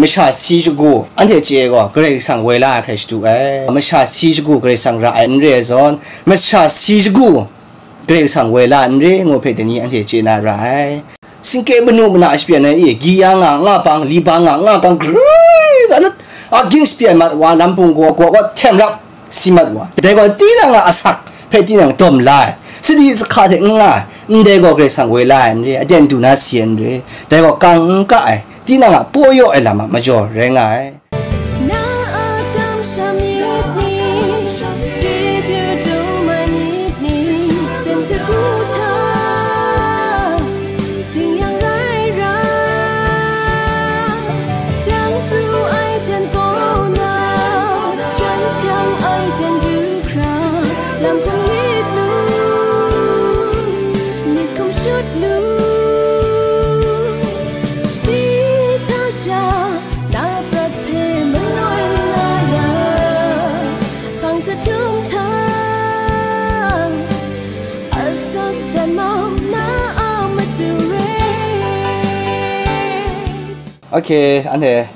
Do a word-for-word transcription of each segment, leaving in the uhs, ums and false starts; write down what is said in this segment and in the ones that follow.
Masha si shagu, anhte chye gaw, Karai Kasang woi la ai hkrai shadu ai. Masha si shagu, Karai Kasang ra ai n re ai zawn, masha si shagu, Karai Kasang woi la ai n re, ngu hpe dai ni anhte chye na ra ai. Singke manu mana shapyan ai e, gi ya nga, nga pang, li bang nga, nga kang, grai, ga lat, a ging shapyan mat wa, lam pung gaw, gaw, gaw, htem rap, si mat wa. Dai gaw, tinang a asak hpe tinang dawm la ai, sadi sahka hte n nga ai, ndai gaw Karai Kasang woi la ai n re, aten du na si ai n re, dai gaw kang n ka ai, tinang a paw yaw ai lam a majaw rai nga ai. Na a kamsham myit ni, chyeju dum ai myit ni, jen shagu hta, jin yang rai ra, jang pru ai jen kaw na, jang shang ai jen du hkra, lam hkum myit lu, myit hkum shut lu, shi hta sha, na prat hpe maloi nga ya, kang jahtum htang, asak jan mau na a matu re. Ok, anhte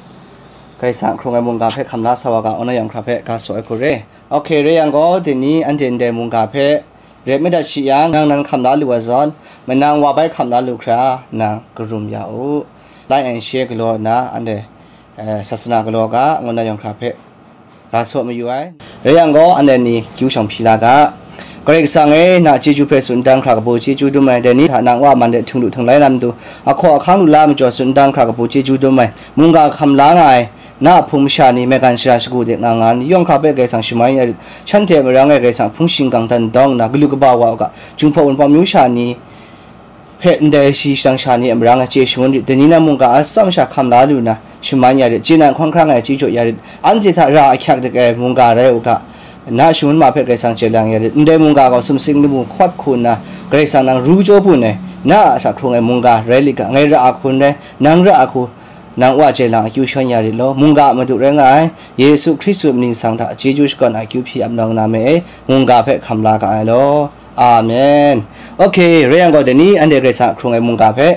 Karai Kasang hkrung ai mungga hpe hkam la sa wa ga, ngu na yawng hkra hpe ga saw ai hku re. Ok, rai yang gaw, dai ni anhte ndai mungga hpe rep madat shi yang, nang nan hkam la lu ai zawn, manang wa bai hkam la lu hkra, nang karum ya u. Like and share galaw nna, anhte, eh, sasana galaw ga, ngu na yawng hkra hpe ga saw mayu ai. Rai yang gaw, anhte ni kyu shawng hpyi la ga. Karai Kasang e, na chyeju hpe tsun dan hkra kabu chyeju dum ai, dai ni hta nang wa man de htung lu htung lai na matu, ahkaw ahkang lu la majaw tsun dan hkra kabu chyeju dum ai, mungga hkam la nga ai, na a hpung masha ni, maigan shara shagu de nga nga ni yawng hkra hpe Karai Kasang shaman ya rit, shanhte a marang e Karai Kasang hpung shingkang dan dawng nna, galu kaba wa u ga, Jinghpaw Wunpawng myu sha ni hpe ndai shi shadang sha ni a marang e chye shangun rit, dai ni na mungga a tsawm sha hkam la lu na, shaman ya rit, chye na hkawng hkra nga ai chyeju ya rit, anhte hta ra ahkyak dik ai mungga rai u ga, na shangun ma hpe Karai Kasang chye lang ya rit, ndai mungga gaw sumsing lamu hkawt hku nna, Karai Kasang nang ru jaw bun ai, na a asak hkrung ai mungga rai lit ga, ngai ra a hku n rai, nang ra a hku, nang wa chye lang akyu shawn ya rit law, mungga a Madu rai nga ai, Yesu Hkristu a mying nsang hta chyeju shakawn a akyu hpyi ap nawng na me e, mungga hpe hkam la ga ai law. Amen. Ok, rai yang gaw, dai ni anhte Karai Kasang a hkrung ai mungga hpe,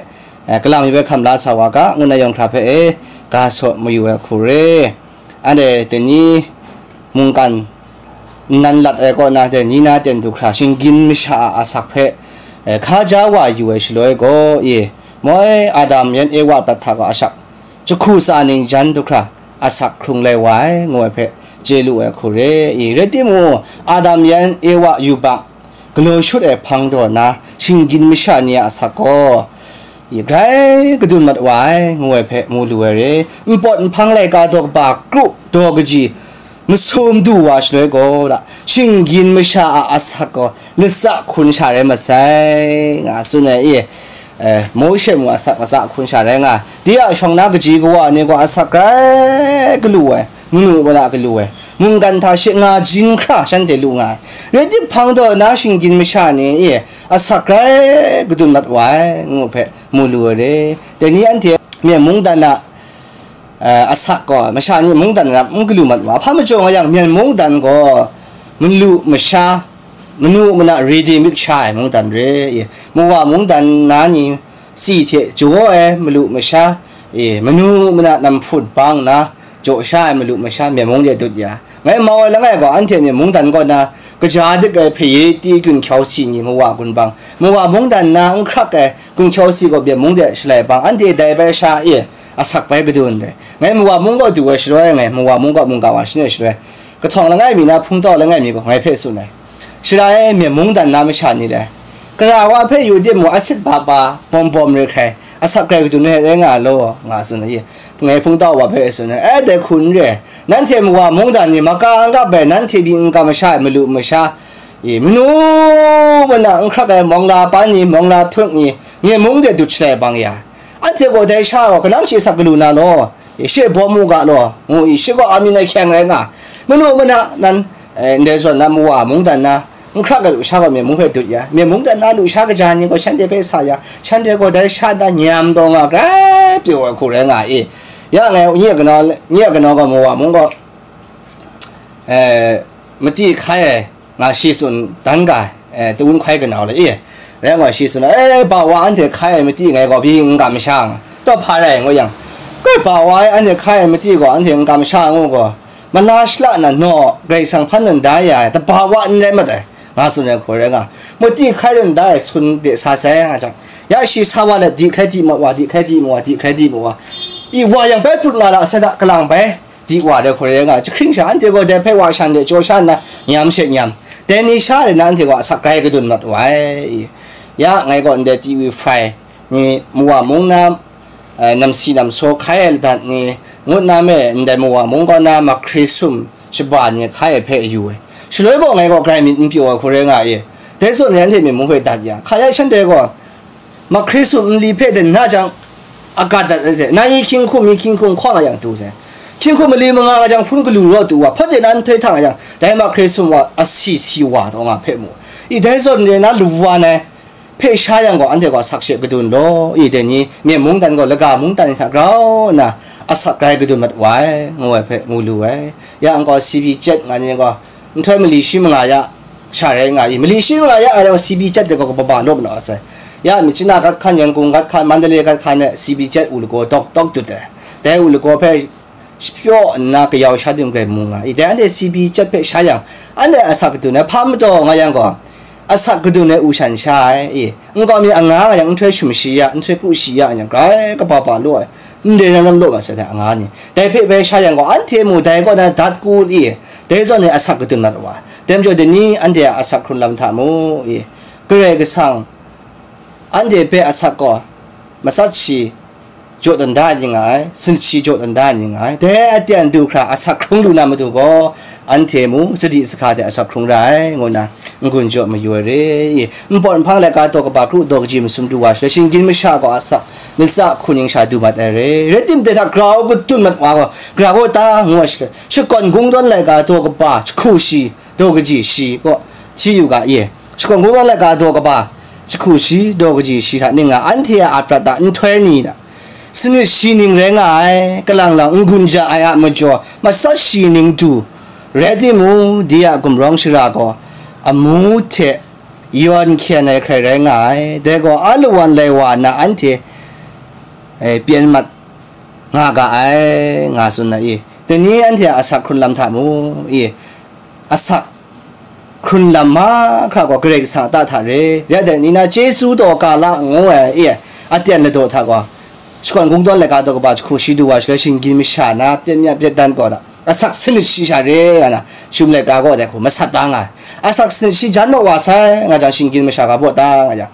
eh, kalang mi hpe hkam la sa wa ga, ngu na yawng hkra hpe e, ga saw mayu ai hku re. Anhte dai ni mungkan nnan lat ai kaw na, dai ni na ten du hkra, shinggyim masha a asak hpe, eh, hkaja wa yu ai shaloi gaw, e, moi Adam yan Ewa prat hta gaw ashak jahku tsa ning jan du hkra, asak hkrung lai wa ai, ngu ai hpe chye lu ai hku re. I, rai timung, Adam yan Ewa yubak galaw shut ai hpang taw na, shinggyim masha ni a asak gaw, i, grai kadun mat wa ai, ngu ai hpe mu lu ai re. Npawt nhpang laika daw kaba kru daw kaji masum du wa shaloi gaw, da, shinggyim masha a asak gaw latsa hkun sha rai masai, nga tsun ai, i, eh, Mawshe mung asak latsa hkun sha rai nga. Di a shawng na kaji kawa ni gaw asak grai galu ai, manu mana galu ai, mungkan hta she nga jin hkra shanhte lu nga ai. Rai tim hpang taw na shinggyim masha ni, i, asak grai kadun mat wa ai, ngu hpe mu lu ai re. Dai ni anhte Myen mungdan a, eh, asak gaw masha ni mungdan ram n galu mat wa. Hpa majaw nga yang, Myen mungdan gaw malu masha, manu mana ready mik sha ai mungdan re. I, mawa mungdan na ni si hte jaw ai malu masha, i, manu mana namhpun bang na jaw sha ai malu masha, Myen mung de dut ya. Ngai mau ai langai gaw, anhte Myen mungdan kaw na kaja dik ai hpaye ti gun hkyau si ni mawa gun bang, mawa mungdan na n hkrak ai gun hkyau si gaw Myen mung de shalai bang, anhte dai bai sha e asak bai kadun dai. Ngai mawa mung gaw du ai shaloi, ngai mawa mung gaw mungga wa shangai shaloi, kahtawng langai mi na hpung tau langai mi gaw ngai hpe tsun ai. Shara e Myen mungdan na masha ni le, kara wa hpe yu timung, asit ba ba, bawm bawm re hkrai, asak grai kadun ai rai nga law, nga tsun ai. Ngai hpung tau wa hpe tsun ai, e, dai hku n re. Nanhte mawa mungdan ni maka n gap ai, nanhte myi n kam masha ai malu masha, i, manu mana n hkrak ai mawngla pan ni, mawngla htuk ni, Myen mung de dut shalai bang ya, anhte gaw dai sha gaw kanang she sak galu na law, i, she bawm mu ga law, ngu i, shi gaw amying ahkyeng rai nga. Manu mana nan, eh, ndai zawn na mawa mungdan na, n hkrak ai lusha gaw Myen mung hpe dut ya, Myen mungdan na lusha kaja ni gaw shanhte hpe sa ya, shanhte gaw dai sha nta nyam taw nga grai pyaw ai hku rai nga i. Ya ngai nye a kanau, nye a kanau gaw mawa mung gaw, eh, mati hkai ai nga shi tsun dan ga, eh, tawun hkai kanau le i. Rai nga shi tsun, eh, ba wa anhte hkai ai mati ngai gaw byi n kam sha nga, taw hpa rai ngu yang, Kai ba wa ai anhte hkai ai mati gaw, anhte n kamsham ngu gaw, mala shara na naw Karai Kasang hpan dan da ya ai, tabawa n rai mat ai, nga tsun ai hku rai nga, mati hkai dan da ai sun de sa sai nga jang, ya shi sa wa let, di hkrai di ma wa, di hkrai di ma wa, di hkrai di ma wa, i wa yang bai prut nga ra sai da, kalang bai di wa dai hku rai nga, jahkring sha anhte gaw dai hpe wa shan de jaw sha nna, nyam she nyam, dai ni sha rai na anhte gaw asak grai kadun mat wa ai. Ya ngai gaw ndai T V Fry ni mawa mung na, eh, namsi namsaw hkai ai ladat ni, ngut na me ndai mawa mung kaw na mahkri sum shaba ni hkai ai hpe yu ai. Shaloi gaw ngai gaw grai myit n pyaw ai hku rai nga e. Dai zawn re anhte myi mung hpe dat ya, hka ya shanhte gaw mahkri sum nli hpe den na jang, agat dat ai hte, na i hkying hkum, i hkying hkum hkawng a yang tu sai. Hkying hkum mali manga nga jang hpun galu raw tu wa, hpawt de na nhtoi htang a yang, dai mahkri sum wa asi si wa taw nga hpe mu. I dai zawn re na lu wa nai, hpe sha yang gaw, anhte gaw asak she kadun law, i dai ni, myen mungdan gaw laga mungdan ni hta grau nna asak grai kadun mat wa ai, ngu ai hpe mu lu ai. Ya nkaw C B jet nga ni gaw, nhtoi mali shi manga ya sha rai nga i, mali shi manga ya nga yang C B jet de gaw kababa law ma na wa sai. Ya Myitkyina gat hkan, Yangon gat hkan, Mandalay gat hkan e C B jet u lagaw dawk dawk dut ai. Dai u lagaw hpe shapyaw nna kayau sha dum grai mu nga i, dai anhte C B jet hpe sha yang, anhte asak kadun ai hpa mataw nga yang gaw, asak kadun ai u shan sha ai i, nkau mi anga nga yang nhtoi shum shi ya, nhtoi kru shi ya yang, grai kaba ba law ai, ndai ram ram law ma sai dai anga ni. Dai hpe bai sha yang gaw, anhte mu dai kaw na dat kul i, dai zawn e asak kadun mat wa. Dai majaw dai ni anhte a asak hkrun lam hta mu i, Karai Kasang anhte hpe asak gaw, matsat shi jaw dan da ni nga ai, sinit shi jaw dan da ni nga ai. Dai aten du hkra asak hkrung lu na matu gaw, anhte mu sadi sahka de asak hkrung ra ai, ngu na n-gun jaw mayu ai re. Npawt nhpang laika daw kaba kru daw kaji masum du wa shaloi, shinggyim masha gaw asak latsa hku ning sha du mat ai re. Rai timung, dai hta grau kadun mat wa gaw, gra gaw ta ngu ai shaloi, shakawn kungdawn laika daw kaba jahku shi, daw kaji shi kaw hti yu ga ye. Shakawn kungdawn laika daw kaba jahku shi, daw kaji shi hta ning nga, anhte a aprat a nhtoi ni na, sinit shi ning rai nga ai, kalang lang n-gun ja ai a majaw, matsat shi ning du rai timung, dai a gumrawng shara gaw amu hte yawn hkyen ai hkrai rai nga ai. Dai gaw a lawan lai wa na anhte, eh, pyen mat nga ga ai, nga tsun na i. Dai ni anhte a asak hkrun lam hta mu i, asak hkrun lam mahkra gaw Karai Kasang a ta hta re, rai dai ni na chyeju daw ga la ngu ai i, aten ladaw hta gaw, shakawn kungdawn laika daw kaba jahku shi du wa shaloi, shinggyim masha na pyen mya pyen dan gaw na, asak sinit shi sha re nga na, shum laika gaw dai hku masat da nga ai. Asak sinit shi jan mat wa sai nga jang, shinggyim masha ga baw ta nga jang,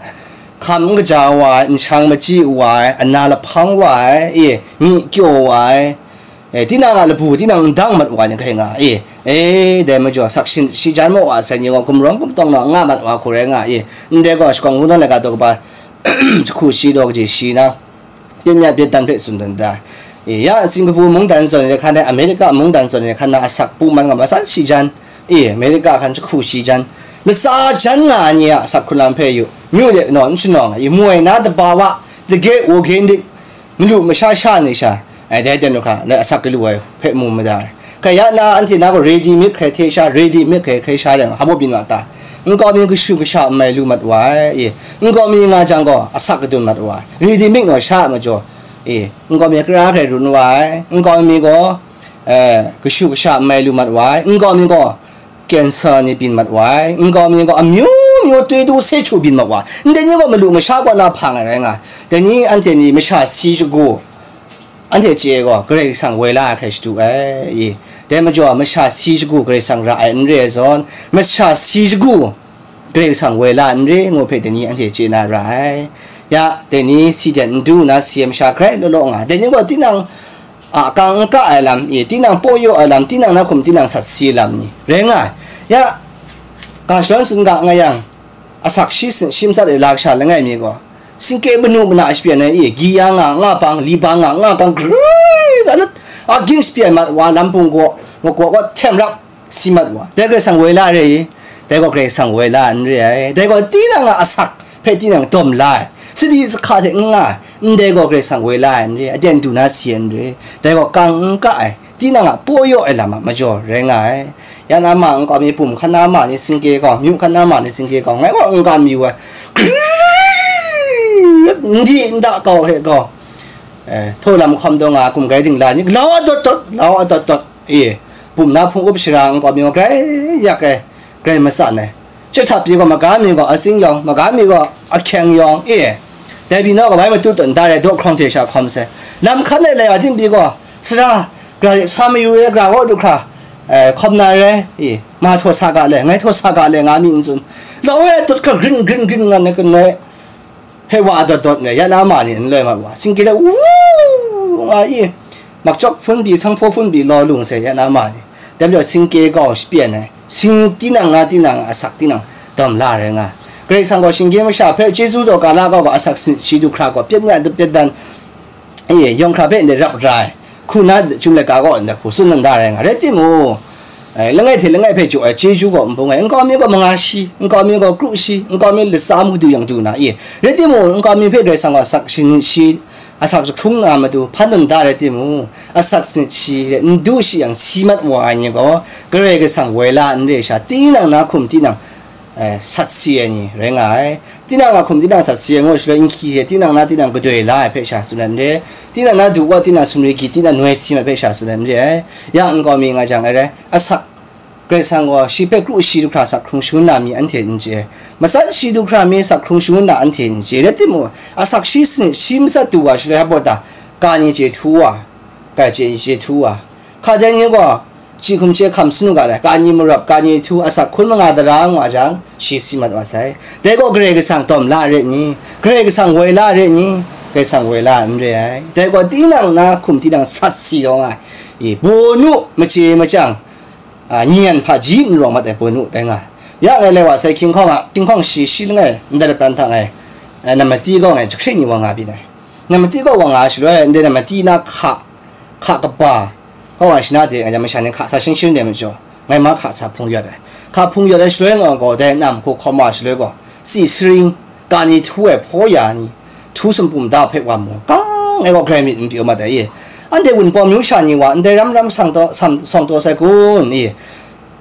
hkam n kaja wa ai, nshang machyi wa ai, ana lahpang wa ai, e, myi kyaw wa ai, e, tinang a labu tinang n dang mat wa ni hkrai nga, e, e, dai majaw asak shi, shi jan mat wa sai ni gaw, gumrawng gumtawng naw nga mat wa hku rai nga, e, ndai gaw shakawn kungdawn laika daw kaba jahku shi daw kaji shi na, pyen mya pyen dan hpe tsun dan da. E, ya Singapore mungdan zawn ai hkan e, America mungdan zawn ai hkan na asak pu man nga ma, matsat shi jan, e, America hkan jahku shi jan, latsa jan nga ai ni a asak hkrun lam hpe yu, myu de naw n shanawng ai, mu ai na tabawa, dage organic, malu masha sha ni sha, ai, dai ten lu hkra, dai asak galu ai hpe mu mada ai. Kaya na anhte na gaw ready made hkrai hte sha, ready made hkrai hkrai sha rai nga, hpa baw byin wa ta? Nkau mi kashu kasha n mai lu mat wa ai, e, nkau mi nga jang gaw asak kadun mat wa ai, ready made naw sha a majaw, e, nkau mi kara hkrai run wa ai, nkau mi gaw, eh, kashu kasha n mai lu mat wa ai, nkau mi gaw cancer ni byin mat wa ai, nkau mi gaw amyu myu twi du se htu byin mat wa ai, ndai ni gaw malu masha kaw na hpang ai rai nga ai. Dai ni anhte ni masha si shagu, anhte chye ai gaw Karai Kasang woi la ai hkrai shadu ai, e, dai majaw masha si shagu Karai Kasang ra ai n re ai zawn, masha si shagu Karai Kasang woi la ai n re ngu hpe dai ni anhte chye na ra ai. Ya, dai ni si den n du nna si ai masha hkrai law law nga ai. Dai ni gaw tinang a kang n ka ai lam, e, tinang paw yaw ai lam, tinang na hkum tinang sat si ai lam ni rai nga ai. Ya, ga shadawn tsun ga nga yang, asak shi sin, shi matsat e la kasha langai mi gaw, singke manu mana shapyan ai, e, gi ya nga, nga bang, li bang nga, nga bang, grrrr, nga lat, a ging shapyan mat wa, lam pung gaw, nga gaw, gaw, htem rap, si mat wa. Dai Karai Kasang woi la re i? Dai gaw Karai Kasang woi la n re ai. Dai gaw tinang a asak hpe tinang dawm la ai, sadi sahka hte n nga ai, ndai gaw Karai Kasang woi la ai n re ai, aten du na si ai n re ai. Dai gaw kang n ka ai, tinang a paw yaw ai lam a majaw rai nga ai. Ya na ma nkau mi, bum hkan na ma ni singke gaw, myu hkan na ma ni singke gaw, ngai gaw n kam yu ai. N di n da kau hte gaw, eh, htaw lam hkawm taw nga hkum grai dingla ni, lau adawt dawt, lau adawt dawt, e, bum na hpung up shara nkau mi gaw grai yak ai, grai matsan ai. Chyahta pyi gaw maga mi gaw atsing yawng, maga mi gaw ahkyeng yawng, e, dai pyi naw gaw bai matu tawn da rai daw hkrawng hte sha hkawm sai. Lam hkan lai lai wa ting pyi gaw, sara, gra sa mayu re, gra gaw du hkra, eh, hkawm na re, e, ma htaw sa ga le, ngai htaw sa ga le, nga mi n tsun. Lau e tut hkra grin grin grin ngan ai kanoi, hpe wa dawt dawt nre, ya na ma ni n loi mat wa, singke la wu nga i, makcawk hpun pyi, sanghpaw hpun pyi law lung sai, ya na ma ni. Dai majaw singke gaw shapyen ai, sing tinang na tinang asak tinang dawm la rai nga. Karai Kasang gaw shingke masha hpe chyeju daw ga la gaw gaw asak sanit shi du hkra gaw pyet nga pyet dan, e, yawng hkra hpe ndai rap ra ai, hku na chyum laika gaw ndai hku tsun nda rai nga. Rai timung, eh, langai hte langai hpe jaw ai chyeju gaw n bung ai, nkau mi gaw manga shi, nkau mi gaw kru shi, nkau mi latsa mu du yang du na, e, rai timung, nkau mi hpe Karai Kasang gaw asak sanit shi, asak jahkrung na matu hpan tawn da rai timung, asak sanit shi n du shi yang si mat wa ai ni gaw, Karai Kasang woi la n re sha, tinang na hkum tinang, eh, sat si ai ni rai nga ai. Tinang a hkum tinang sat si ai ngu shaloi, nhki hte tinang na tinang gadoi la ai hpe sha tsun ai n re, tinang na du wa tinang sumri gyi tinang noi si ai hpe sha tsun ai n re ai. Ya nkau mi nga jang ai rai, asak Karai Kasang gaw shi hpe kru shi du hkra asak hkrung shangun na mi anhte n chye, matsat shi du hkra mi asak hkrung shangun na anhte n chye, rai timung, asak shi sanit shi matsat du wa shaloi, hpa baw ta, ka ni chye htu wa, kai chye ni chye htu wa, hka dai ni gaw, chyi hkum chye hkam sanu ga lai, ka ni marap, ka ni htu, asak hkun manga dara nga jang, shi si mat wa sai. Dai gaw Karai Kasang dawm la re ni, Karai Kasang woi la re ni, Karai Kasang woi la n re ai. Dai gaw tinang na hkum tinang sat si taw nga ai, i, bawnu machye machyang, a, nyan hpaji n rawng mat ai bawnu rai nga ai. Ya ngai lai wa sai, hkying hkawng a, hkying hkawng shi, shi langai, ndai lapran hta ngai, a, namati gaw ngai jahkring ni wa nga byin ai. Namati gaw wa nga ai shaloi, ndai namati na hka, hka kaba, kaw ai shana de, ngai masha ni hka sa shing shing de majaw, ngai ma hka sa hpung yawt ai. Hka hpung yawt ai shaloi nga gaw, dai nam hku hkawm wa shaloi gaw, tsi saring, ka ni htu ai hpaw ya ni, htu sumpum da hpe wa mu, kang ai gaw grai myit n pyaw mat ai e. Anhte Wunpawng myu sha ni wa, ndai ram ram sang taw, sam, sawng taw sai kun, e.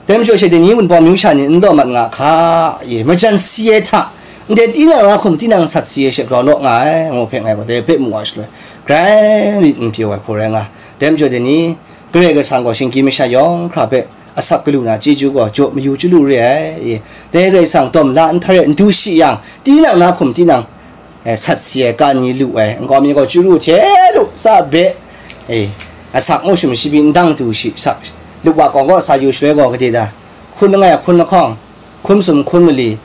Dai majaw she dai ni Wunpawng myu sha ni n law mat nga hka, e, majan si ai hta, ndai tinang na hkum tinang sat si ai she grau law nga ai, ngu hpe ngai gaw dai hpe mu wa shaloi, grai myit n pyaw ai hku rai nga. Dai majaw dai ni, Karai Kasang gaw shinggyim masha yawng hkra hpe asak galu na chyeju gaw jaw mayu chyalu re ai, e. Dai Karai Kasang dawm la nhtare n du shi yang, tinang na hkum tinang, eh, sat si ai, ka ni lu ai, nkau mi gaw chyaru hte lu tsa be, eh, asak ngu shum shabi n dang du shi, sak, lup wa kawng gaw sa yu shaloi gaw gade da, hkun langai, hkun lahkawng, hkun sum, hkun mali,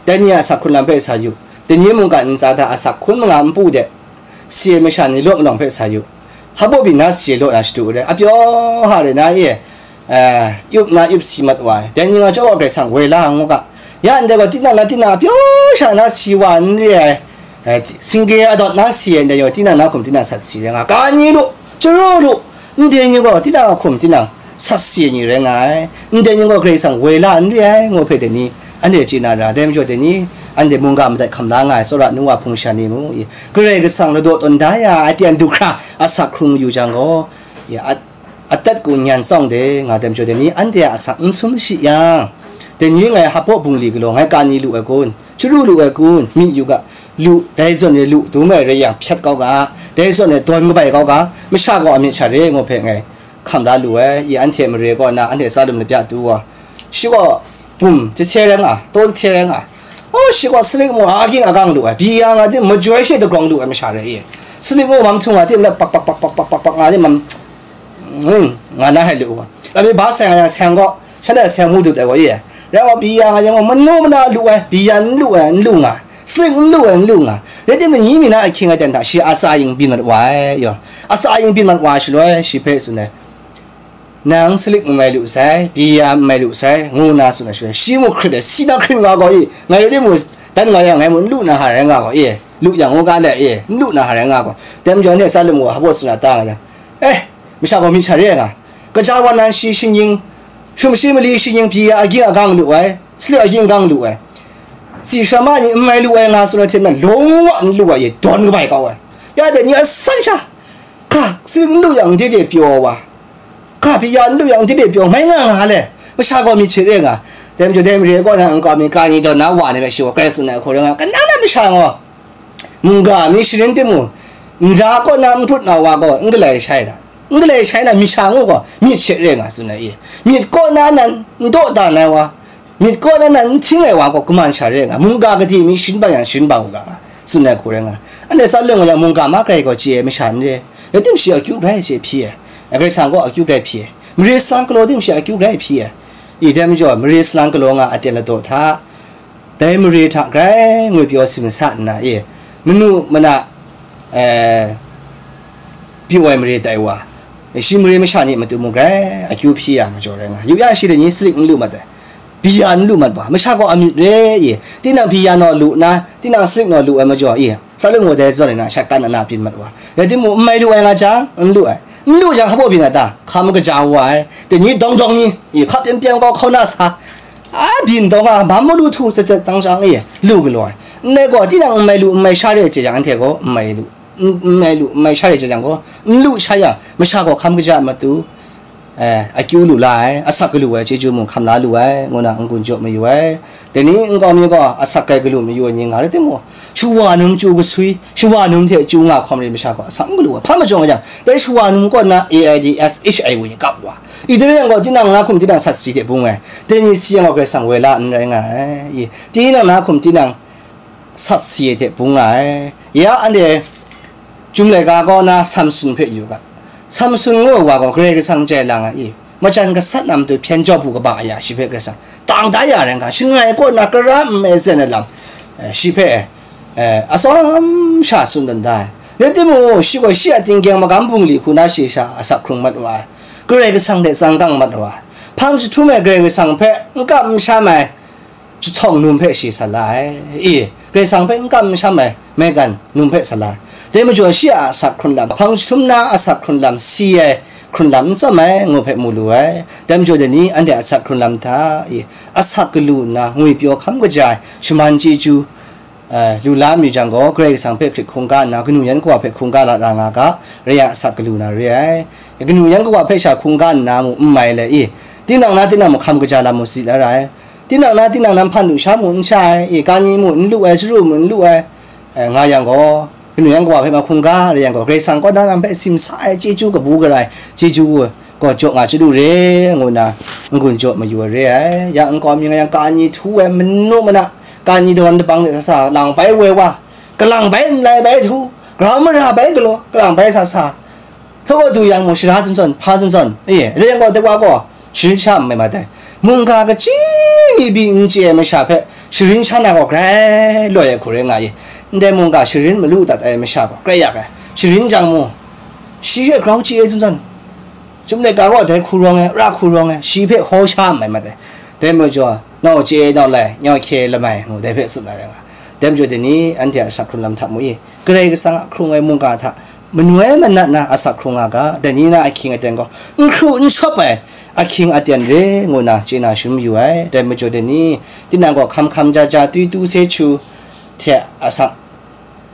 dai ni a asak hkun lam hpe sa yu, dai ni mungkan ntsa hta asak hkun manga npu de, si ai masha ni law malawng hpe sa yu, hpa baw byin na si ai law na shadu re, apyaw ha re na e, eh, yup na yup si mat wa ai. Dai ni nga chyawm gaw Karai Kasang woi la ngu ga. Ya ndai gaw tinang na tinang a pyaw sha na si wa n re ai, eh, singge adawt na si ai ndai gaw tinang na hkum tinang sat si rai nga. Ka ni lu, chyaru lu, ndai ni gaw tinang a hkum tinang sat si ai ni rai nga ai. Ndai ni gaw Karai Kasang woi la n re ai, ngu hpe dai ni, anhte chye na ra, dai majaw dai ni, anhte mungga madat hkam la nga ai, tsawra nu wa hpung sha ni mu i, Karai Kasang ladaw tawn da ya ai, tian du hkra asak hkrung yu jang gaw, ya, at, atat ku nyan tsawng de nga dem jaw de ni, anhte a asak n sum shi yang, dai ni ngai hpa baw bungli galaw ngai ka ni lu ai kun, chyaru lu ai kun, myit yu ga, lu, dai zawn e lu dum ai rai yang hpyat kau ga, dai zawn e dawn kabai kau ga, masha gaw a myit sha re ngu hpe ngai hkam la lu ai, i anhte mare kaw na, anhte tsa lum lapya tu wa, shi gaw bum jahte rai nga, taw jahte rai nga, o, shi gaw saling mu a ging a gang lu ai, byi ya nga tim majoi she dagrawng lu ai masha rai i, saling mu mam htung nga tim, pak pak pak pak pak pak pak nga tim mam, mm, nga na hai lu wa. Lami ba seng a yang seng gaw, shanhte seng mu dut ai gaw i, rai wa, byi ya nga yang gaw manu mana lu ai, byi ya n lu ai, n lu nga, saling n lu ai, n lu nga. Rai timung, ni mi na ahkying aten hta shi a tsa yin byin mat wa ai, yaw. A tsa yin byin mat wa shaloi, shi hpe tsun ai, "Nang saling n mai lu sai, byi ya n mai lu sai," ngu nna tsun ai shaloi, shi mu hkrit ai, si na hkrit nga gaw i, ngai rai timung, dan nga yang ngai mu n lu na ha rai nga gaw i, lu yang ngu ga le i, n lu na ha rai nga gaw, dai majaw anhte tsa lum wa hpa baw tsun a ta nga yang, eh, masha gaw myit sha re ai nga, kaja wan nan shi shinggyim, hkrum shi mali shinggyim, byi ya agyin agang lu ai, saling agyin agang lu ai, tsi sha ma ni n mai lu ai nga tsun ai hte nan, lawng wa n lu ai, dawn kabai kau ai. Ya dai ni asan sha, ka, saling n lu yang, ndai de pyaw wa, ka, byi ya n lu yang, ndai de pyaw, mai nga nga le, masha gaw myit sha re ai nga, dai majaw dai mare kaw na nkau mi ka ni dawn na wa ni hpe shi gaw grai tsun ai hku rai nga, kanang na masha gaw, mungga mi sharin timung, Nra kaw na n hput na wa gaw n galai shai da. N galai shai na, masha ngu gaw myit she re nga tsun ai i. Myit kaw na nan n daw dan ai wa, myit kaw na nan n hting ai wa gaw kaman sha re nga, mungga gade mi shin bang yang shin bang u ga nga tsun ai hku rai nga. Anhte tsawlung wa yang mungga ma grai gaw chye ai masha n re, rai tim shi akyu grai chye hpyi ai, Karai Kasang gaw akyu grai hpyi ai, mare salang galaw tim shi akyu grai hpyi ai. I dai majaw, mare salang galaw nga aten ladaw hta, dai mare hta grai ngwi pyaw si masa nna, e, manu mana, e, pyaw ai mare tai wa, shi mare masha ni matu mung grai akyu hpyi ya majaw rai nga, yu ya shi dai ni salik n lu mat ai, bia n lu mat wa, masha gaw amyit re, e, tinang bia naw lu nna, tinang salik naw lu ai majaw, e, tsawlung wa dai zawn ni na, shat kan ana byin mat wa, rai timung, n mai lu ai nga jang, n lu ai, n lu jang, hpa byin ai ta, hkam kaja wa ai, dai ni dawng dawng ni, e, hkap pyam pyam gaw hkau na sa, a byin taw nga, bam malu htu zet zet tsang tsang e, lu galaw ai. Ndai gaw, tinang n mai lu, n mai sha re ai chye jang, anhte gaw n mai lu, n, n mai lu, n mai sha re ai chye jang gaw, n lu sha yang, masha gaw hkam kaja matu, eh, akyu lu la ai, asak galu ai, chyeju mung hkam la lu ai, ngu na n-gun jaw mayu ai. Dai ni nkau mi gaw, asak rai galu mayu ai ni nga rai timung, shawa num chyu kasui, shawa num hte chyu nga hkawm re masha gaw, asak n galu ai. Hpa majaw nga jang, dai shawa num kaw na A I D S H I wu ni kap wa. I dai rai yang gaw, tinang na hkum tinang sat si hte bung ai, dai ni si yang gaw Karai Kasang woi la n rai nga ai. I, tinang na hkum tinang sat si ai hte bung nga ai. Ya anhte Chyum laika kaw na Samsun hpe yu ga. Samsun ngu ai wa gaw Karai Kasang jai lang ai i, majan gasat na matu hpyen jaw bu kaba aya shi hpe Karai Kasang tang da ya rai nga, shangai kaw na kara nme zen ai lam, eh, shi hpe, eh, atsawm sha tsun dan da ai. Rai timung, shi gaw shi a tinggyeng magam bungli hku na shi sha asak hkrung mat wa ai, Karai Kasang hte tsang kang mat wa ai, hpang jahtum ai Karai Kasang hpe n kam n sham ai jahtawng num hpe shi sa la ai. I, Karai Kasang hpe n kam n sham ai maigan num hpe sa la ai. Dai majaw shi a asak hkrun lam, hpang jahtum na asak hkrun lam si ai hkrun lam n tsawm ai, ngu hpe mu lu ai. Dai majaw dai ni anhte asak hkrun lam hta, i, asak galu nna ngwi pyaw hkam kaja ai shaman chyeju, eh, lu la mayu jang gaw, Karai Kasang hpe hkrit hkungga nna, kanu yan kawa hpe hkungga la ra nga ga, rai yang asak galu na re ai. Kanu yan kawa hpe sha hkungga nna mu n mai le i, tinang na tinang mung hkam kaja lam mu si la ra ai. Tinang na tinang nan hpan lu sha mu n sha ai, i, kani mu n lu ai, saru mu n lu ai, eh, nga yang gaw, kanu yan kawa hpe ma hkungga rai yang gaw, Karai Kasang kaw na nan hpe simsa ai chyeju kabu gara ai chyeju gaw jaw nga chyalu re, ngu nna n-gun jaw mayu ai re ai. Ya nkau mi nga yang, kani htu ai manu mana, kani dawn dabang de sa sa, lang bai woi wa, kalang bai nlai bai htu, grau mara bai galaw, kalang bai sa sa, htaw du yang mung shara zawn zawn, hpa zawn zawn, e, rai yang gaw, dai wa gaw sharin sha n mai mat ai. Mungga kachyi mi pyi n chye ai masha hpe sharin sha na gaw grai loi ai hku rai nga i, ndai mungga sharin malu dat ai masha gaw grai yak ai. Sharin jang mung, shi hpe grau chye ai zawn zawn, Chyum laika gaw dai hku rawng ai, ra hku rawng ai, shi hpe hkaw sha n mai mat ai. Dai majaw, nau chye nau lai, nyau hkye lamai, ngu dai hpe tsun ai rai nga. Dai majaw dai ni, anhte a asak hkrung lam hta mu i, Karai Kasang a hkrung ai mungga hta, manoi manat na asak hkrung nga ga, dai ni na ahkying aten gaw, n hkru n shawp ai ahkying aten re, ngu na chye na shangun mayu ai. Dai majaw dai ni, tinang gaw hkam hkam ja ja, twi tu se chu hte asak,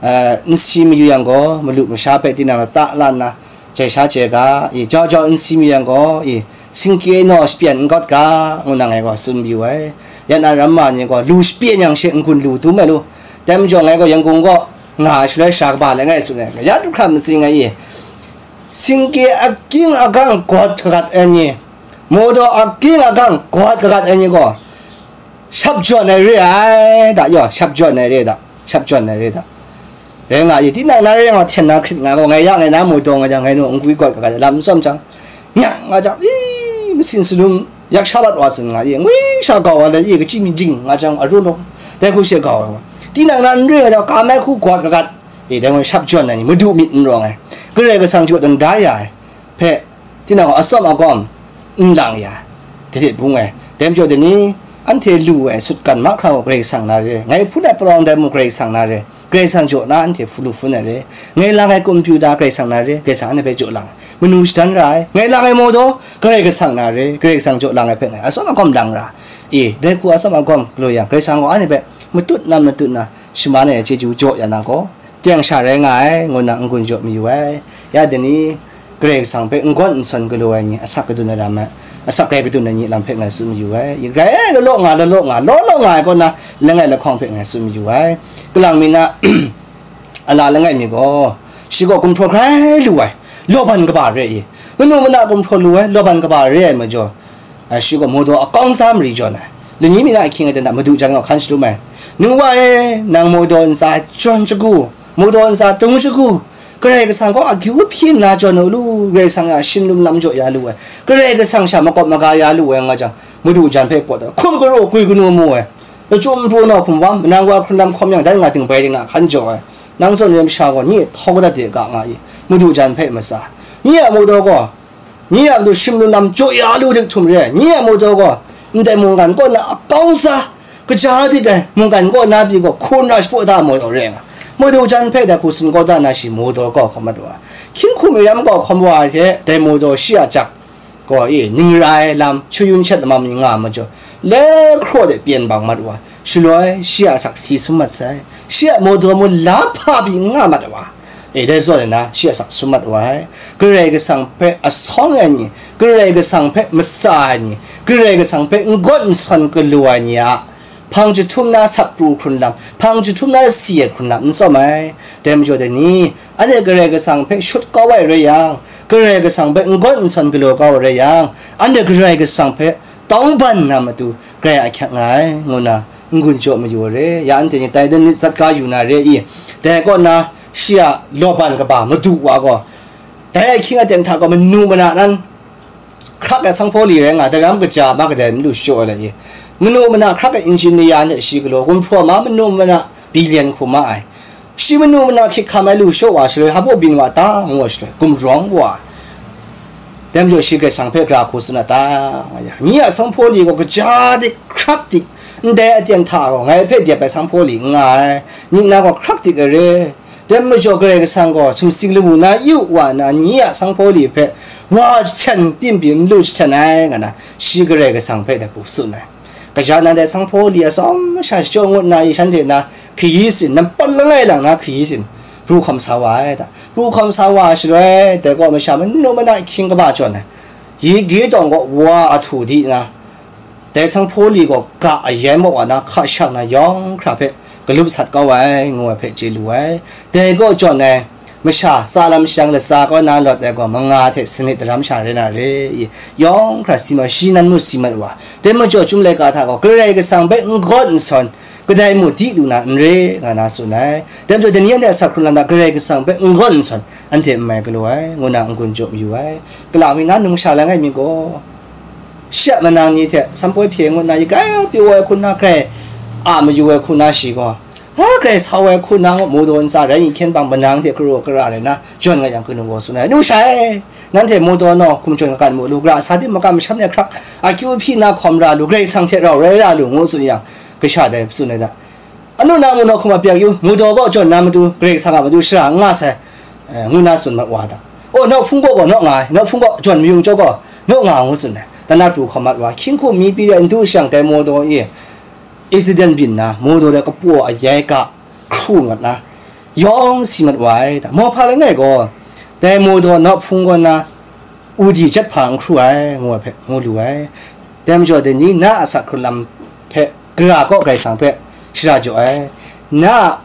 eh, n si mayu yang gaw, malu masha hpe tinang lata la nna, jai sha chye ga, i, jau jau n si mayu yang gaw, i, singkye naw shapyen n gawt ga, ngu na ngai gaw tsun mayu ai. Ya na ramma ni gaw, lu shapyen yang she n-gun lu dum ai lu. Dai majaw ngai gaw Yangon gaw nga ai shaloi sara kaba langai tsun ai, ya du hkra matsing ai i, singkye akying agang gawt kagat ai ni, mawdaw akying agang gawt kagat ai ni gaw, shap jawn ai re ai da, yaw, shap jawn ai re da, shap jawn ai re da. Rai nga i, tinang na rai nga, hten na hkrit nga gaw, ngai ya ngai na mawdaw nga jang, ngai nu n gwi gawt kagat ai lam n tsawm jang, nyang nga jang, i, masin salum yak sha bat wa tsun nga i, ngwi sha gau wa let i, kachyi mi jing nga jang, aru law, dai hku she gau ai wa. Tinang na n re nga jang, kam ai hku gawt kagat, i, dai ngai shap jawn ai ni, madu myit n rawng ai, Karai Kasang jaw dan da ya ai hpe, tinang gaw atsawm agawm n lang ya, dai hte bung ai. Dai majaw dai ni, anhte lu ai sutgan mahkra gaw Karai Kasang na re, ngai hpun ai palawng dai mung Karai Kasang na re, Karai Kasang jaw na anhte hpu lu hpun ai re, ngai lang ai kumpiu da Karai Kasang na re, Karai Kasang anhte hpe jaw lang ai. Manu shadan ra ai, ngai lang ai mawdaw Karai Kasang na re, Karai Kasang jaw lang ai hpe ngai atsawm agawm lang ra. E, dai hku atsawm agawm galaw yang, Karai Kasang gaw anhte hpe matut na matut na, shaman ai chyeju jaw ya na gaw, teng sha rai nga ai, ngu na n-gun jaw mayu ai. Ya dai ni, Karai Kasang hpe n-gawn n-sawn galaw ai ni, asak kadun ai lam ai, asak rai kadun ai ni lam hpe ngai tsun mayu ai. Grai ai, law law nga, law law nga, law law nga ai kaw na, langai lahkawng hpe ngai tsun mayu ai. Kalang mi na, a la langai mi gaw, Shi gaw gumhpraw grai lu ai, lawban kaba re i, manu mana gumhpraw lu ai, lawban kaba re ai majaw, a, shi gaw mawdaw akawng sa mari jawn ai. Lani mi na ahkying aten hta madu jan gaw hkan shadum ai. Nu wa e, nang mawdaw ntsa jawn shagu, mawdaw ntsa tung shagu, Karai Kasang gaw akyu hpyi nna jawn u lu, Karai Kasang a shin lum lam jaw ya lu ai, Karai Kasang sha makawp maga ya lu ai nga jang, madu jan hpe pawt ai, hkum garo gwi kanu mu ai, lachyum pru na hkum wam, manang wa hkrun lam hkawm yang, dai nga ting bai ring na hkan jaw ai, nang zawn re masha gaw, nye htau kata de ga nga i, madu jan hpe matsa, nye a mawdaw gaw, nye a matu shim lu lam jaw ya lu dik htum re ai, nye a mawdaw gaw, ndai mungkan kaw na akawng sa, kaja dik ai mungkan kaw na pyi gaw, hku na shapaw da mawdaw re nga, madu jan hpe dai hku tsun kaw da na shi mawdaw gaw hkawm mat wa, hkying hku mi ram gaw hkawm wa ai hte, dai mawdaw shi a jak gaw, e, ning ra ai lam, chyu yun shat lamam ni nga majaw, le hkraw de pyen bang mat wa, shaloi shi a asak si sum mat sai, shi a mawdaw mung la hpa pyi n nga mat wa, e, dai zawn na shi a asak sum mat wa ai. Karai Kasang hpe asawng ai ni, Karai Kasang hpe matsa ai ni, Karai Kasang hpe n gawt n sawn galaw ai ni a hpang jahtum na sap pru hkrun lam, hpang jahtum na si ai hkrun lam n tsawm ai. Dai majaw dai ni, anhte Karai Kasang hpe shut kau ai rai yang, Karai Kasang hpe n gawt n sawn galaw kau ai rai yang, anhte Karai Kasang hpe tawngban na matu grai ahkyak nga ai, ngu na n-gun jaw mayu ai re. Ya anhte ni tai dan nit zat ga yu na re i, dai kaw na shi a lawban kaba madu wa gaw, dai ahkying aten hta gaw manu mana nan hkrak ai sanghpaw li rai nga, daram kaja ma kadai n lu shachyaw ai lai i, manu mana hkrak ai injin ni ya hte shi galaw, gumhpraw ma manu mana bilian hku ma ai, shi manu mana hkyik hkam ai lu shaw wa shaloi, hpa byin wa ta ngu ai shaloi, gumrawng wa ai. Dai majaw shi Karai Kasang hpe gara hku tsun a ta nga yang, nye a sanghpaw li gaw kaja dik, hkrak dik, ndai aten hta gaw ngai hpe dep ai sanghpaw li n nga ai, ning na gaw hkrak dik ai re. Dai majaw Karai Kasang gaw sumsing lamu na yu wa na, nye a sanghpaw li hpe wa jahten tim pyi n lu jahten ai, nga na, shi Karai Kasang hpe dai hku tsun ai. Kaja nan dai sanghpaw li a tsawm masha shachyaw ngut na i, shanhte na hkayi sin, nampat langai lang na hkayi sin, pru hkawm sa wa ai da. Pru hkawm sa wa ai shaloi, dai kaw masha manu mana ahkying kaba jawn ai, yi ge tawng gaw wa a htu di na, dai sanghpaw li gaw ga a yai maw wa na, hka shak na yawng hkra hpe galup sat kau ai, ngu ai hpe chye lu ai. Dai kaw jawn ai, masha tsa lam shang latsa kaw na lawt ai gaw, manga hte sanit daram sha rai na re i, yawng hkra si mat, shi nan mut si mat wa. Dai majaw, Chyum laika hta gaw, Karai Kasang hpe n gawt n sawn, kadai mung di lu na n re, nga na tsun ai. Dai majaw, dai ni anhte a asak hkrun lam hta Karai Kasang hpe n gawt n sawn, anhte n mai galaw ai, ngu na n-gun jaw mayu ai. Kala mi na numsha langai mi gaw, shi a manang ni hte sanghpaw hpye ngut na, yi grai pyaw ai hku na, grai a mayu ai hku na, shi gaw, ha, grai sau ai hku na, mawdaw ntsa rai n hkyen bang, manang hte karaw kara rai na jawn nga yang, kanu gaw tsun ai, numsha e, nanhte mawdaw naw hkum jawn kakan mu lu, gara sa di makam masham de hkrak, akyu hpyi na hkawm ra lu, Karai Kasang hte rau rai ra lu, ngu tsun yang, kasha dai tsun ai da. Anu na mu naw hkum a pyak yu, mawdaw kaw jawn na matu, Karai Kasang a matu shara n nga sai, eh, ngu na tsun mat wa da. O, nawk hpung kaw gaw nawk nga ai, nawk hpung kaw jawn mayung chyawm gaw nawk nga, ngu tsun ai. Dan na pru hkawm mat wa, hkying hku mi pyi de n du shang, dai mawdaw e accident byin na, mawdaw de kapaw ayai ga hkru mat na, yawng si mat wa ai da. Mawhpa langai gaw, dai mawdaw nawk hpung kaw na, udi jat hpa n hkru ai, ngu ai hpe ngu lu ai. Dai majaw, dai ni na a asak hkrun lam hpe, gara kaw Karai Kasang hpe shara jaw ai, na a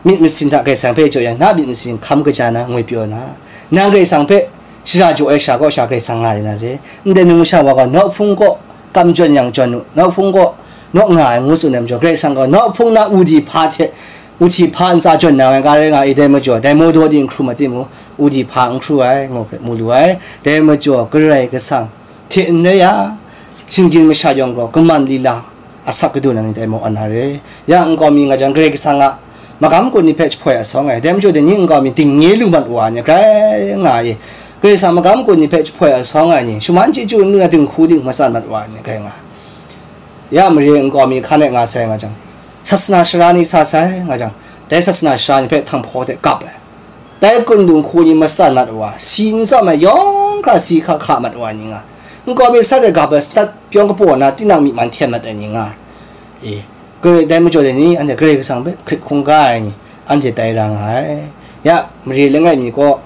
myit masin hta Karai Kasang hpe jaw yang, na a myit masin hkam kaja na ngoi pyaw na, nang Karai Kasang hpe shara jaw ai sha kaw sha Karai Kasang nga ai na re. Ndai numsha wa gaw, nawk hpung kaw kam jawn yang jawn u, nawk hpung kaw nawk nga ai, ngu tsun ai majaw, Karai Kasang gaw nawk hpung na udi hpa hte, uhti hpa ntsa jawn na ai ga rai nga i, dai majaw, dai mawdaw di n hkru ma timung, udi hpa n hkru ai, ngu hpe mu lu ai. Dai majaw, Karai Kasang hte n rai ya, shinggyim masha yawng gaw kaman lila asak kadu na ni dai maw, ana re. Ya nkau mi nga jang, Karai Kasang a magam kun ni hpe jahpoi asawng ai, dai majaw, dai ni nkau mi dingnye lu mat wa ai ni grai nga i, Karai Kasang magam kun ni hpe jahpoi asawng ai ni, shaman chyeju n lu na dinghku dinghku matsan mat wa ai ni grai nga. Ya mare nkau mi hkan e nga sai nga jang, sasana sara ni sa sai nga jang, dai sasana sara ni hpe htanghpaw hte gap ai, dai kun dinghku ni matsan mat wa, si n tsawm ai yawng hkra si hka hka mat wa ai ni nga, nkau mi sat e gap ai sanat pyawng kapaw na tinang myi man hten mat ai ni nga, e, Karai, dai majaw dai ni, anhte Karai Kasang hpe hkrit hkungga ai ni, anhte tai ra nga ai. Ya, mare langai mi kaw,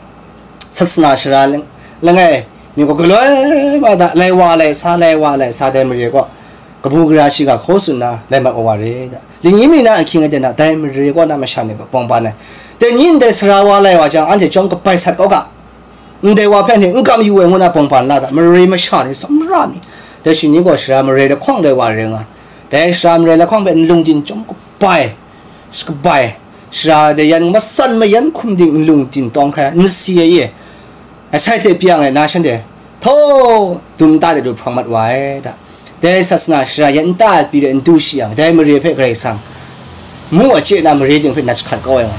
sasana sara lang-, langai mi kaw galoi wa da, lai wa lai sa, lai wa lai sa, dai mare kaw kabu gara shiga hkaw tsun na lai mat wa wa re da. Lingyi mi na ahkying aten hta, dai mare kaw na masha ni gaw bawng ban ai. Dai ni ndai sara wa lai wa jang, anhte chyawm kabai sat kau ga. Ndai wa hpe anhte n kam yu ai ngu na bawng ban la da, mare masha ni, tsawmra ni, dai shi ni gaw sara mare lahkawng dai wa rai nga. Dai sara mare lahkawng hpe n lung din chyawm kabai, shi kabai, sara dai yan matsan mayan hkum ding n lung din tawng hkrai, n si ai e. Asai hte pyi yang e na shanhte, htaw, dum ta de du hprawng mat wa ai da. Dai sasana shara yan nta ai pyi de n du shi yang, dai mare hpe Karai Kasang mu a chye na mare ting hpe nat jahkrat kau ai wa.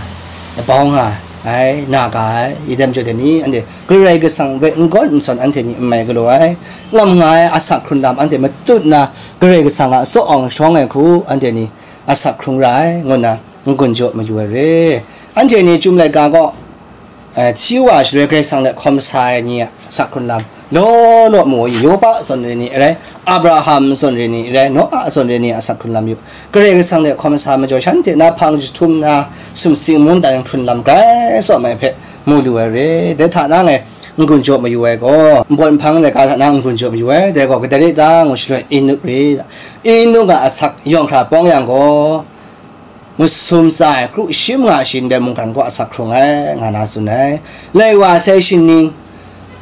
Labau nga ai, na ga ai, i dai majaw dai ni, anhte Karai Kasang hpe n gawn n sawn anhte ni n mai galaw ai, ngam nga ai asak hkrun lam anhte matut na Karai Kasang a tsaw awng shawng ai hku anhte ni asak hkrung ra ai, ngu nna n-gun jaw mayu ai re. Anhte ni Chyum laika gaw, eh, hti wa shaloi Karai Kasang hte hkawm sa ai ni a asak hkrun lam law law mu ai, Yopa zawn re ni rai, Abraham zawn re ni rai, Noa zawn re ni a asak hkrun lam yu. Karai Kasang hte hkawm sa majaw, shanhte na hpang jahtum na, sumsing mungdan hkrun lam grai tsawm ai hpe mu lu ai re. Dai hta na ngai n-gun jaw mayu ai gaw, npawt nhpang laika hta na n-gun jaw mayu ai, dai gaw kadai rai ta ngu shaloi, Enuk re. Enuk a asak yawng hkra pawng yang gaw, masum tsa ai kru shi manga shi ndai mungkan kaw asak hkrung ai, nga na tsun ai. Lai wa sai shi ning,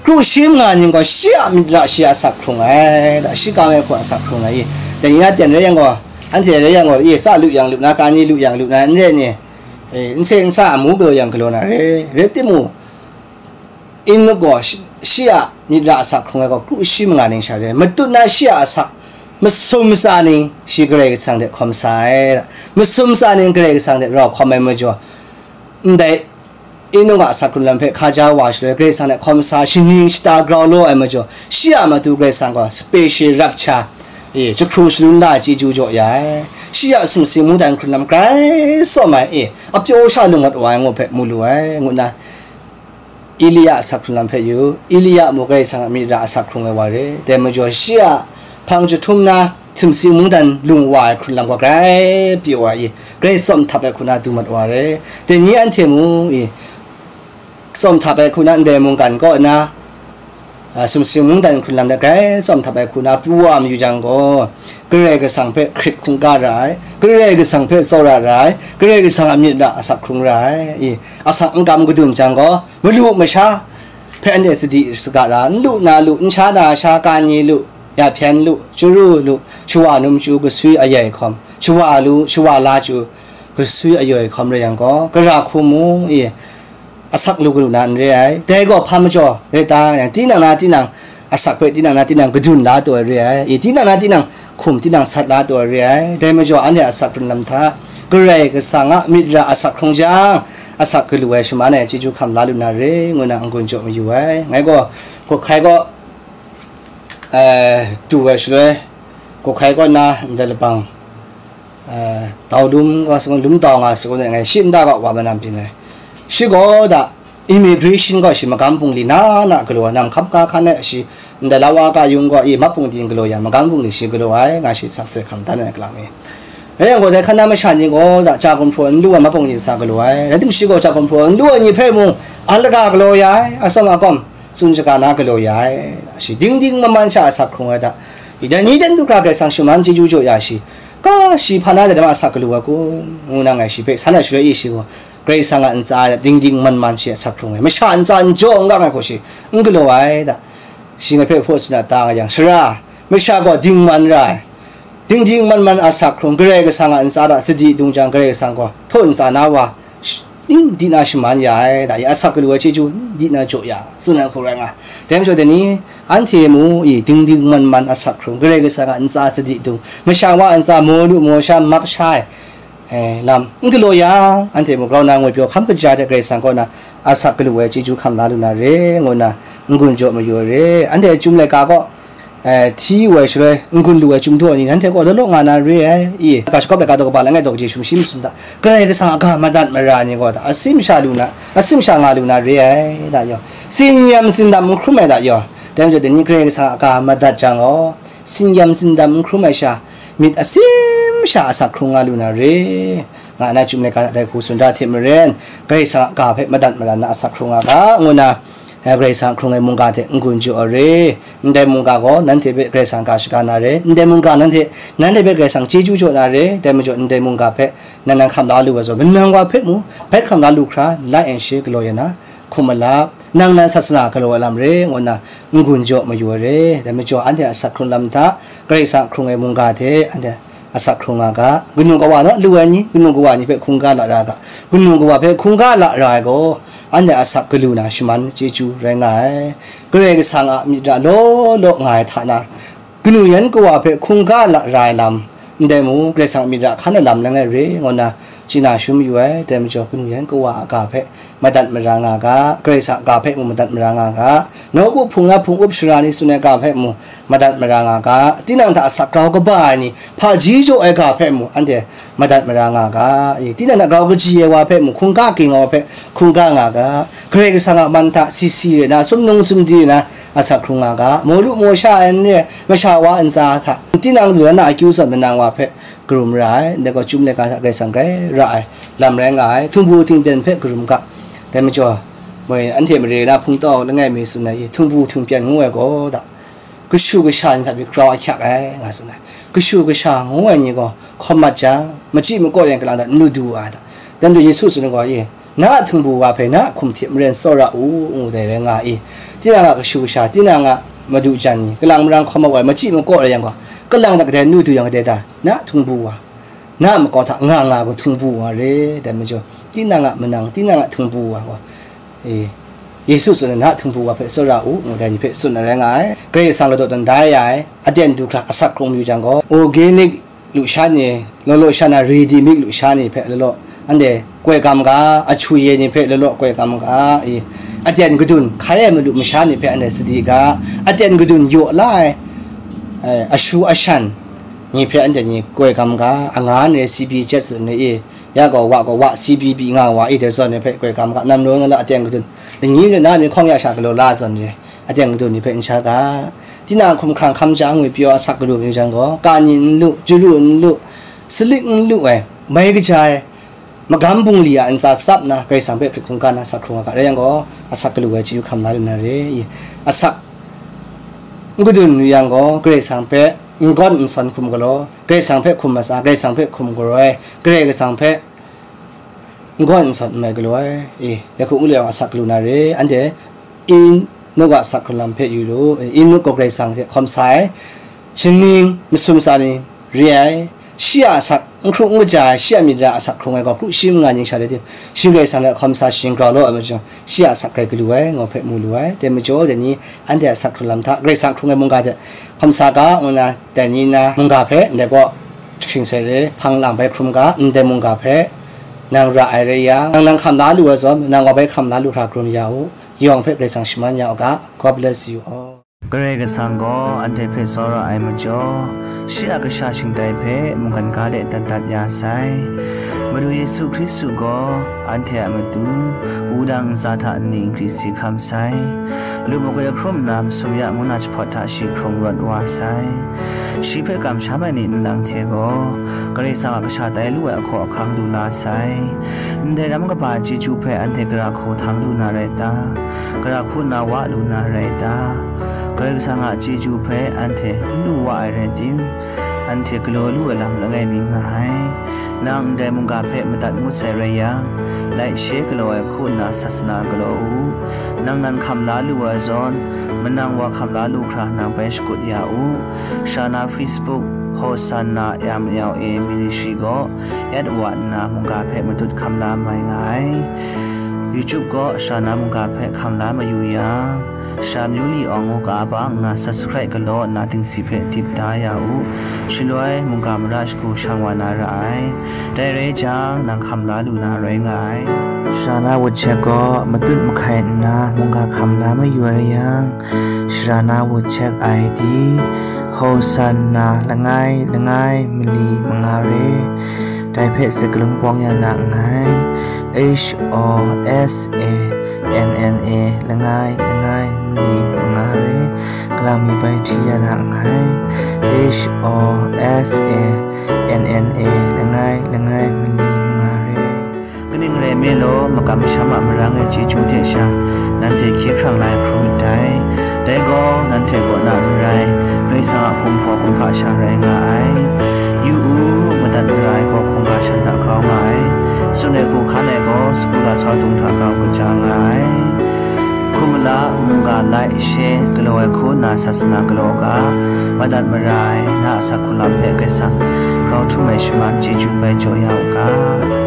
kru shi manga ning gaw shi a myit ra shi a asak hkrung ai, da shi kam ai hku asak hkrung ai i. Dai ni na ten rai yang gaw, anhte rai yang gaw, i, tsa lu yang lu na, ka ni lu yang lu na, n rai ni, e, n se n sa a mu galaw yang galaw na re, rai timung, Enuk gaw shi, shi a myit ra asak hkrung ai gaw kru shi manga ning sha re, matut na shi a asak masum tsa ning shi Karai Kasang hte hkawm sa ai, masum tsa ning Karai Kasang hte rau hkawm ai majaw, ndai Enuk a asak hkrun lam hpe hkaja wa shaloi, Karai Kasang hte hkawm sa, shaning shata grau law ai majaw, shi a matu Karai Kasang gaw special rapture, e, jahkrung shalun la ai chyeju jaw ya ai, shi a sumsing mungdan hkrun lam grai tsawm ai, e, apyaw sha lung mat wa ai ngu hpe mu lu ai, ngu nna, Elia a asak hkrung lam hpe yu, Elia mung Karai Kasang a myit ra asak hkrung ai wa re, dai majaw shi a hpang jahtum na, sumsing mungdan lung wa ai hkrun lam gaw grai pyi wa i, grai tsawm htap ai hku na du mat wa re. Dai ni anhte mung i, tsawm htap ai hku na ndai mungkan kaw na, a, sumsing mungdan hkrun lam de grai tsawm htap ai hku na pyi wa mayu jang gaw, Karai Kasang hpe hkrit hkungga ra ai, Karai Kasang hpe tsawra ra ai, Karai Kasang a myit ra asak hkrung ra ai, i, asak n kam kadum jang gaw, malu masha hpe anhte sadi saga ra, n lu na lu, n sha na sha, ka ni lu, ya hpyen lu, chyaru lu, shawa num chyu kasui ayoi hkawm, shawa lu, shawa la chyu kasui ayoi hkawm rai yang gaw, gara hku mung i, asak lu galu na n re ai. Dai gaw hpa majaw rai ta yang, tinang na tinang asak hpe tinang na tinang kadun la taw ai re ai. I, tinang na tinang hkum tinang sat la taw ai re ai. Dai majaw anhte asak hkrun lam hta Karai Kasang a myit ra asak hkrung jang, asak galu ai shaman ai chyeju hkam la lu na re, ngu na n-gun jaw mayu ai. Ngai gaw, Kawhkai kaw, eh, du ai shaloi, Kawhkai kaw na ndai labang, eh, Daulum kaw sa gaw, Lum Dau nga sa gaw, ngai shi nta kaw wa manam byin ai. Shi gaw da, immigration gaw shi magam bungli na na galaw ai, nam hkam ka hkan ai shi, ndai lawa ka yung gaw, i, map bungli galaw yang, magam bungli shi galaw ai, nga shi sakse hkam dan ai kalang e. Rai yang gaw, dai hkan na masha ni gaw da, ja gumhpraw n lu ai map bungli sa galaw ai, rai timung shi gaw ja gumhpraw n lu ai ni hpe mung, a laga galaw ya ai, atsawm akawm, tsun shaga na galaw ya ai, shi dingding man man sha asak hkrung ai hta, i, dai ni ten du hkra Karai Kasang shaman chyeju jaw ya shi, ka shi hpa na dai ma asak galu ai kun, ngu na ngai shi hpe san ai shaloi i shi gaw, Karai Kasang a ntsa dingding man man shi asak hkrung ai, masha ntsa n jaw n gang ai hku shi n galaw ai da, shi ngai hpe hpaw tsun na ta nga yang, sara, masha gaw dingman ra ai, dingding man man asak hkrung, Karai Kasang a ntsa hta sadi dung jang, Karai Kasang gaw htaw ntsa na wa, sh-, ning di na shaman ya ai, da, ya asak galu ai chyeju ning di na jaw ya, tsun ai hku rai nga. Dai majaw dai ni, anhte mu i, dingding man man asak hkrung, Karai Kasang a ntsa sadi dung, masha wa a ntsa maw lu maw sha map sha ai, eh, lam n galaw yang, anhte mu grau na ngwi pyaw hkam kaja hte Karai Kasang kaw na asak galu ai chyeju hkam la lu na re, ngu na n-gun jaw mayu ai re. Anhte Chyum laika kaw, eh, hti wu ai shaloi, n-gun lu ai Chyum daw ni, nanhte gaw law law nga na re ai. I, ga shakawp ai ga daw kaba langai daw kaji sumshi masum hta, Karai Kasang a ga madat mara ni gaw, asim sha lu na, asim sha nga lu na re ai, da yaw. Tsin yam tsindam n hkrum ai da yaw. Dai majaw, dai ni Karai Kasang a ga madat jang gaw, tsin yam tsindam n hkrum ai sha, myit asim sha asak hkrung nga lu na re, nga na Chyum laika dai hku tsun da hte maren, Karai Kasang a ga hpe madat mara na asak hkrung nga ga, ngu na, Karai Kasang hkrung ai mungga hte n-gun jaw ai re. Ndai mungga gaw nanhte hpe Karai Kasang ga shaga na re. Ndai mungga nanhte, nanhte hpe Karai Kasang chyeju jaw na re. Dai majaw, ndai mungga hpe nan nan hkam la lu ai zawn, manang wa hpe mung, bai hkam la lu hkra, lai and share galaw ya na, hkum malap, nang nan sasana galaw ai lam re, ngu nna n-gun jaw mayu ai re. Dai majaw, anhte a asak hkrung lam hta, Karai Kasang hkrung ai mungga hte anhte asak hkrung nga ga, kanu kawa naw lu ai ni, kanu kawa ni hpe hkungga lara ga, kanu kawa hpe hkungga lara ai gaw, anhte asak galu na shaman chyeju rai nga ai. Karai Kasang a myit ra law law nga ai hta na, kanu yan kawa hpe hkungga lara ai lam, ndai mung, Karai Kasang a myit ra hkan ai lam langai re, ngu nna chye na shum yu ai. Dai majaw, kanu yan kawa a ga hpe madat mara nga ga, Karai Kasang a ga hpe mung madat mara nga ga, nawku hpung na hpung up shara ni tsun ai ga hpe mung madat mara nga ga, tinang hta asak grau kaba ai ni, hpaji jaw ai ga hpe mung anhte madat mara nga ga, i, tinang hta grau kaji ai wa hpe mung, hkungga ging ai wa hpe hkungga nga ga, Karai Kasang a man hta si si rai na, sumnung sumdi rai na, asak hkrung nga ga, maw lu maw sha ai n re ai, masha wa ntsa hta, tinang lu na akyu zawn manang wa hpe karum ra ai, ndai gaw chyum laika hta Karai Kasang grai ra ai lam rai nga ai, htingbu htingpyan hpe karum ga. Dai majaw, moi anhte mare na hpungtau langai mi tsun ai, htingbu htingpyan ngu ai gaw da, kashu kasha ni hta pyi grau ahkyak ai, nga tsun ai. Kashu kasha ngu ai ni gaw hkawm mat jang, machyi makaw yang kalang hta n lu du ai da. Dai majaw Yesu tsun ai gaw, e, na a htingbu wa hpe na a hkum hte maren tsawra u, ngu dai rai nga i. Tinang a kashu kasha, tinang a madu jan ni, kalang marang hkawm ai, machyi makaw rai yang gaw, kalang hta kadai nu du yang kadai da, na a htingbu wa, na a makau hta nga nga gaw htingbu wa re. Dai majaw, tinang a manang, tinang a htingbu wa gaw, e, Yesu tsun ai, na a htingbu wa hpe tsawra u, ngu dai ni hpe tsun ai rai nga ai. Karai Kasang ladaw dan da ya ai, aten du hkra asak hkrung mayu jang gaw, organic lusha ni, law law sha na ready made lusha ni hpe law law, anhte koi gam ga, ahtu ye ni hpe law law koi gam ga, i, aten kadun hkai ai malu masha ni hpe anhte sadi ga, aten kadun yaw la ai, eh, ashu ashan ni hpe anhte ni koi gam ga, angan re, C B jet tsun re, i, ya gaw wa gaw wa, C B B nga wa, i, dai zawn ni hpe koi gam ga, nam rawng na la aten kadun, lani na mi hkawng ya sha galaw la zawn re. Aten kadun ni hpe n sha ga, tinang hkumhkrang hkam ja ngwi pyaw asak galu mayu jang gaw, ka ni n lu, jaru n lu, salik n lu ai, mai kaja ai, magam bungli a ntsa tsap nna, Karai Kasang hpe hkrit hkungga nna asak hkrung nga ga rai yang gaw, asak galu ai chyu hkam la lu na re i. Asak n kadun lu yang gaw, Karai Kasang hpe n gawn n sawn hkum galaw, Karai Kasang hpe hkum matsa, Karai Kasang hpe hkum galaw ai, Karai Kasang hpe n gawn n sawn n mai galaw ai, e, dai hku n lu yang asak galu na re, anhte Enok a asak hkrung lam hpe yu lu, Enok gaw Karai Kasang hte hkawm sa ai, shaning masum tsa ni re ai, shi a asak n hkru n kaja ai, shi a myit ra asak hkrung ai gaw kru shi manga ning sha rai tim, shi Karai Kasang hte hkawm sa shaning grau law ai majaw, shi a asak grai galu ai, ngu hpe mu lu ai. Dai majaw, dai ni anhte a asak hkrung lam hta, Karai Kasang hkrung ai mungga hte hkawm sa ga, ngu na, dai ni na mungga hpe ndai gaw, Jahkring sai re, hpang lang bai hkrum ga, ndai mungga hpe, nang ra ai rai yang, nang nang hkam la lu ai zawn, nang wa bai hkam la lu hkra hkrum ya u, yawng hpe Karai Kasang shaman ya u ga, God bless you all. Karai Kasang gaw anhte hpe tsawra ai majaw, shi a kasha shingtai hpe mungkan ga de dat dat ya sai. Madu Yesu Hkristu gaw anhte a matu, wudang ntsa hta nni n hkri si hkam sai. Lupmuk e hkrum nna masum ya ngu na jahpawt hta shi hkrung rawt wa sai. Shi hpe kamsham ai ni nlang hte gaw, Karai Kasang a kasha tai lu ai ahkaw ahkang du la sai. Ndai ram kaba chyeju hpe anhte gara hku htang lu na rai ta? Gara hku nna wa lu na rai ta? Karai Kasang a chyeju hpe anhte n lu wa ai rai tim, anhte galaw lu ai lam langai mi nga ai. Nang ndai mungga hpe madat ngut sai rai yang, like share galaw ai hku nna sasana galaw u. Nang nan hkam la lu ai zawn, manang wa hkam la lu hkra nang bai shakut ya u. Shana Facebook, Hosanna M L A Ministry gaw, at wa nna mungga hpe matut hkam la mai nga ai. YouTube gaw Shana mungga hpe hkam la mayu yang, Sha Myu Li Awng ngu ga ba nna subscribe galaw nna dingsi hpe dip da ya u. Shaloi mungga mara shagu shang wa na ra ai. Dai rai jang, nang hkam la lu na rai nga ai. Shana WhatsApp gaw matut mahkai nna mungga hkam la mayu ai rai yang, Shana WhatsApp I D, Hosanna langai langai mali manga re. Dai hpe sakalun pawng ya na nngai. H O S A N N A langai langai mali manga re. Kalang mi bai hti ya na nngai. H O S A N N A langai langai mali manga re. Kaning rai nme law, makam masham a marang e chyeju hte sha, nanhte hkye hkrang la ai hkrum ndai. Dai gaw, nanhte kaw na n rai, Karai Kasang a hpung hpaw hpung hpa sha rai nga ai. Yu u, madat mara ai gaw hkungga shan hta grau nga ai. Tsun ai hku hkan ai gaw, sagu lasau dung hta grau kaja nga ai. Hkum mala, mungga, lai, she, galaw ai hku nna sasana galaw u ga, madat mara ai, na a asak hku lam hpe Karai Kasang grau htum ai shaman chyeju bai jaw ya u ga.